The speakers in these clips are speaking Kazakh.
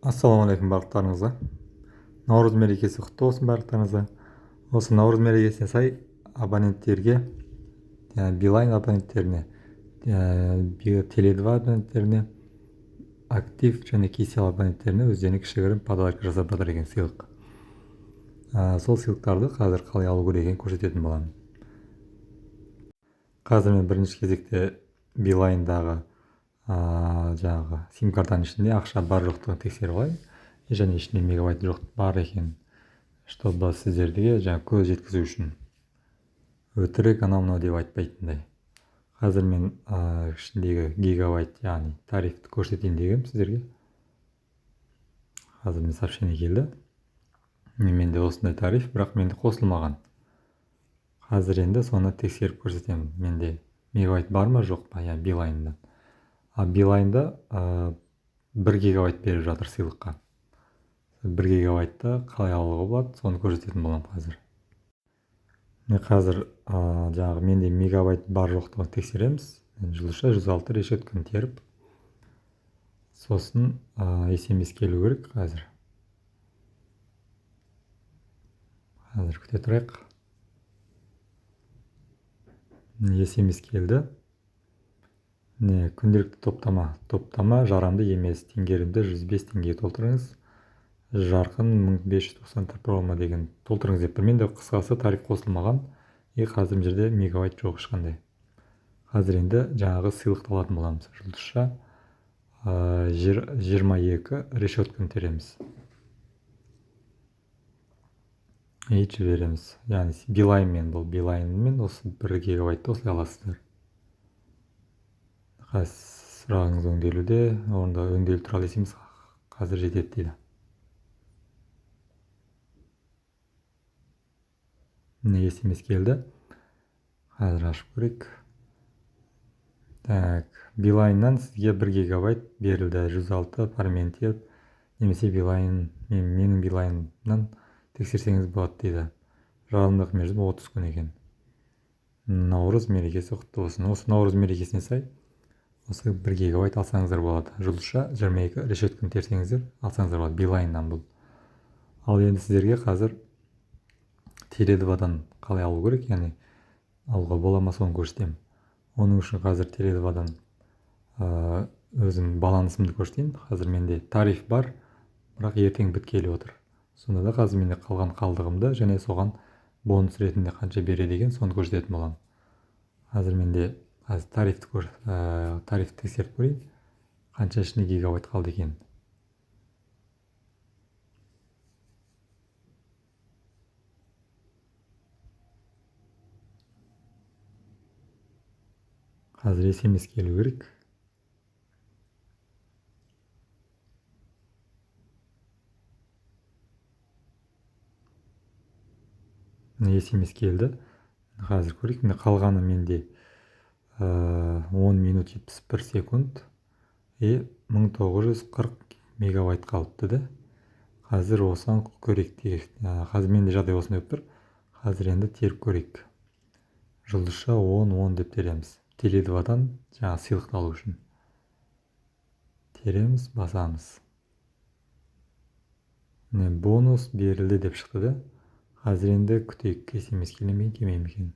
Ассалаумағалейкум барлықтарыңызға. Наурыз мерекесі құтты болсын барлықтарыңызға. Осы наурыз мерекесіне сай абоненттерге, Билайн абоненттеріне, Теле2 абоненттеріне, Актив және Кселл абоненттеріне өздеріне кішігірім подарок жасап жатыр екен, сыйлық. Сол сыйлықтарды қазір қалай алу керек екенін көрсететін боламын. Қазір мен бірінші кезекте Билайндағы жаңағы сим картаның ішінде ақша бар жоқтығын тексеріп алайын және ішінде мегабайт жоқ бар екен, чтобы сіздерге жаңа көз жеткізу үшін, өтірік анау мынау деп айтпайтындай. Қазір мен ішіндегі гигабайт, яғни тарифті көрсетейін дегенмін сіздерге. Қазір мен сообщение келді, менде осындай тариф, бірақ менде қосылмаған. Қазір енді соны тексеріп көрсетемін, менде мегабайт бар ма жоқ па, яғни Билайнда. А Билайнда 1 гигабайт беріп жатыр сыйлыққа. 1 гигабайтты қалай алуға болады, соны көрсететін боламын қазір. Міне қазір жаңағы менде мегабайт бар жоқтығын тексереміз. Жұлдызша 106 решетканы теріп, сосын SMS келу керек қазір. Қазір күте тұрайық. SMS келді. Міне, күнделікті топтама. Топтама жарамды емес, теңгерімді 105 теңгеге толтырыңыз. Жарқын 1590 промо деген толтырыңыз деп тұр. Менде қысқасы тариф қосылмаған. И қазір мына жерде мегабайт жоқ ешқандай. Қазір енді жаңағы сыйлықты алатын боламыз. Жұлдызша 22 решетканы тереміз. И жібереміз. Яғни Билайнмен, бұл Билайнмен осы 1 гигабайтты осылай аласыздар. Қазір сұрағыңыз өңделуде, онда өңделу туралы десеңіз қазір жетеді дейді. Міне SMS келді. Қазір ашып көрейік. Так, Билайннан сізге 1 гигабайт берілді. 106 пармен теріп, немесе Билайн, менің Билайннан тексерсеңіз болады дейді. Жарамдылық мерзімі 30 күн екен. Наурыз мерекесі құтты болсын. Осы наурыз мерекесіне сай осы 1 гигабайт алсаңыздар болады. Жұлдызша 22 решетканы терсеңіздер алсаңыздар болады Билайннан бұл. Ал енді сіздерге қазір Теле2-дан қалай алу керек, яғни алуға бола ма, соны көрсетемін. Оның үшін қазір Теле2-дан өзім балансымды көрсетейін. Қазір менде тариф бар, бірақ ертең біткелі отыр. Сонда да қазір менде қалған қалдығымды және соған бонус ретінде қанша береді екен, соны көрсететін боламын. Қазір менде қазір тарифті тарифті тексеріп көрейін, қанша ішінде гигабайт қалды екен. Қазір SMS келу керек. Міне SMS келді. Қазір көрейік. Міне қалғаны менде 10 минут 71 секунд и 1940 мегабайт қалыпты да. Қазір осыған көрейік деген. Қазір менде жағдай осындай болып тұр. Қазір енді теріп көрейік. Жұлдызша 10 10 деп тереміз. Теле2-дан жаңа сыйлықты алу үшін. Тереміз, басамыз. Міне бонус берілді деп шықты да. Қазір енді күтейік, SMS келе ме екен, келмей ме екен.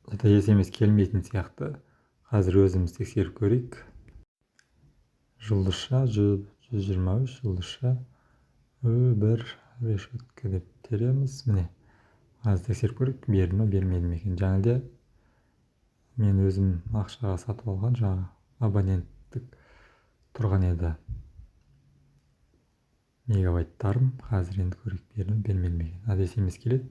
Это SMS келмейтін сияқты. Қазір өзіміз тексеріп көрейік. Жұлдызша 123, жұлдызша 1 решетка деп тереміз. Міне қазір тексеріп көрейік, берді ме, бермеді ме екен. Жаңа де мен өзім ақшаға сатып алған жаңа абоненттік тұрған еді мегабайттарым. Қазір енді көрейік, берді ме, бермеді ме екен. Қазір SMS келеді.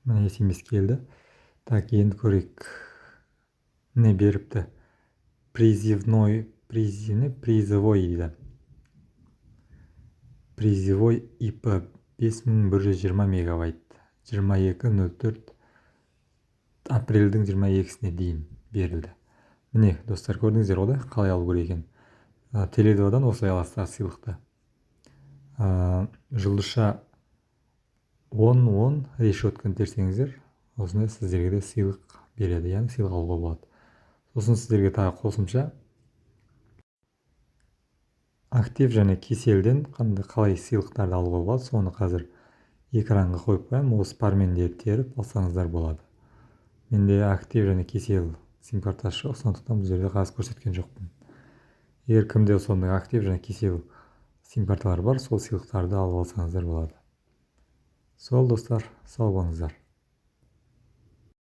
Міне SMS келді. Так, енді көрейік. Не беріпті? Призывной, призывный, призывой дейді. Призывой ИП 5120 мегабайт. 22.04 апрельдің 22-сіне дейін берілді. Міне, достар, көрдіңіздер ғой да, қалай алу керек екен. Теле2-дан осылай аласыздар сыйлықты. Жұлдызша 10 10 решетканы терсеңіздер, осындай сіздерге де сыйлық береді, яғни сыйлық алуға болады. Сосын сіздерге тағы қосымша Актив және Кселден қандай, қалай сыйлықтарды алуға болады, соны қазір экранға қойып қоямын. Осы пармендерді теріп алсаңыздар болады. Менде Актив және Кселл сим картасы жоқ, сондықтан бұл жерде қазір көрсеткен жоқпын. Егер кімде сондай Актив және Кселл сим карталар бар, сол сыйлықтарды алып алсаңыздар болады. Сол, достар, сау болыңыздар.